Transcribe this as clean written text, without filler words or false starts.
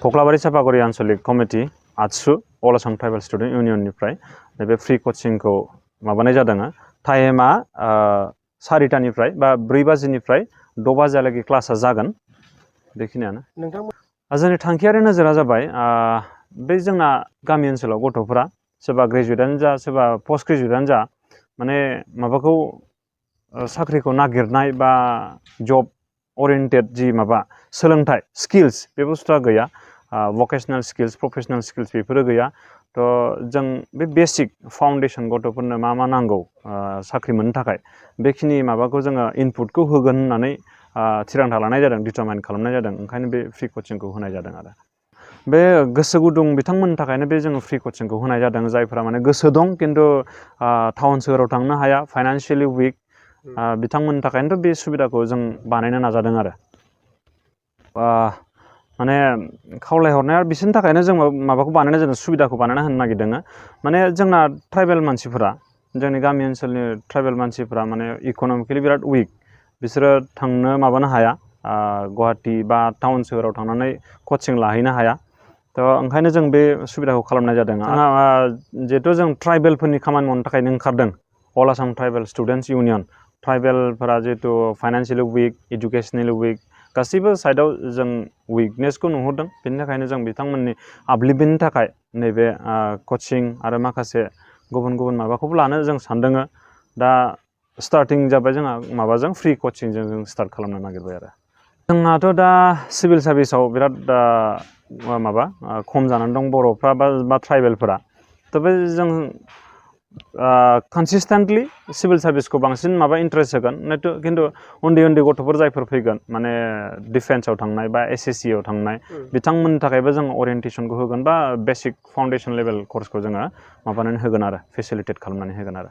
कक्लाबारि सापागुरि आनसलिक कमिटि आत्सु अल Assam tribal student इउनियननिफ्राय नैबे free कचिंखौ माबानाय जादों। टाइमा 4टानिफ्राय बा 4 बाजिनिफ्राय 6 बाजिहालागै क्लासा जागोन। बेखिनियानो जोंनि थांखियारि नोजोरा जाबाय बे जोंना गामि ओनसोलाव गथ'फोरा सोरबा ग्रेजुवेटआनो जा सोरबा पोस्ट ग्रेजुवेटआनो जा माने माबाखौ साख्रिखौ नागिरनाय बा जब ओरिएन्टेड जि माबा सोलोंथाइ स्किल्स बे बुस्थुआ गैया। भकेशनेल स्किल्स प्रोफेशनेल स्किल्स बेफोरो गैया। तो जों बे बेसिक फाउन्डेसन गथ'फोरनो मा मा नांगौ साख्रि मोननो थाखाय बेखिनि माबाखौ जोङो इनपुटखौ होगोन होननानै थिरांथा लानाय जादों, डिटारमाइन खालामनाय जादों। ओंखायनो बे फ्रि कचिंखौ होनाय जादों आरो बे गोसो गुदुं बिथांमोननि थाखायनो बे जोङो फ्रि कचिंखौ होनाय जादों। जायफोरा माने गोसो दं खिन्थु टाउन सोहोराव थांनो हाया, फाइनान्शियेलि उइक, बिथांमोननि थाखायनोथ' बे सुबिदाखौ जों बानायनो नाजादों आरो माने खावलायहरनाया बिसोरनि थाखायनो जों माबाखौ बानायनाय जादों, सुबिदाखौ बानायना होनो नागिरदों। माने जोंना ट्राइबेल मानसिफोरा, जोंनि गामि ओनसोलनि ट्राइबेल मानसिफोरा माने इक'नमिकेलि बिराद उइक, बिसोरो थांनो माबानो हाया, गुवाहाटि बा टाउन सोहोराव थांनानै कचिं लाहैनो हाया। तो ओंखायनो जों बे सुबिदाखौ खालामनाय जादों। जिहेथु जों ट्राइबेलफोरनि खामानि मावनो थाखायनो ओंखारदों, अल आसाम ट्राइबेल स्टुडेन्टस इउनियन। ट्राइबेलफोरा जिहेतु फाइनान्शियेलि उइक, इडुकेसनेलि उइक, गासैबो साइडआव जों उइकनेसखौ नुहुरदों। बेनि थाखायनो जों बिथांमोननि आबलिबिनि थाखाय नैबे कचिं आरो माखासे गुबुन गुबुन माबाखौबो लानो जों सानदों। दा स्टार्टिं जाबाय जोंहा माबाजों फ्रि कचिंजों जों स्टार्ट खालामनो नागिरबाय आरो जोंहाथ' दा सिभिल सार्भिसाव बिराद माबा खम जानानै दं बर'फ्रा बा ट्राइबेलफोरा। थ' बे जों कनसिस्टेन्टलि सिभिल सार्भिसखौ बांसिन माबा इन्ट्रेस्ट होगोन। खिन्थु उन्दै उन्दै गथ'फोर जायफोर फैगोन माने डिफेन्सआव थांनाय बा SSC आव थांनाय बिथांमोननि थाखायबो जों ओरिएन्टेसनखौ होगोन बा बेसिक फाउन्डेसन लेभेल कर्सखौ जोङो माबानानै होगोन आरो फेसिलिटेट खालामनानै होगोन आरो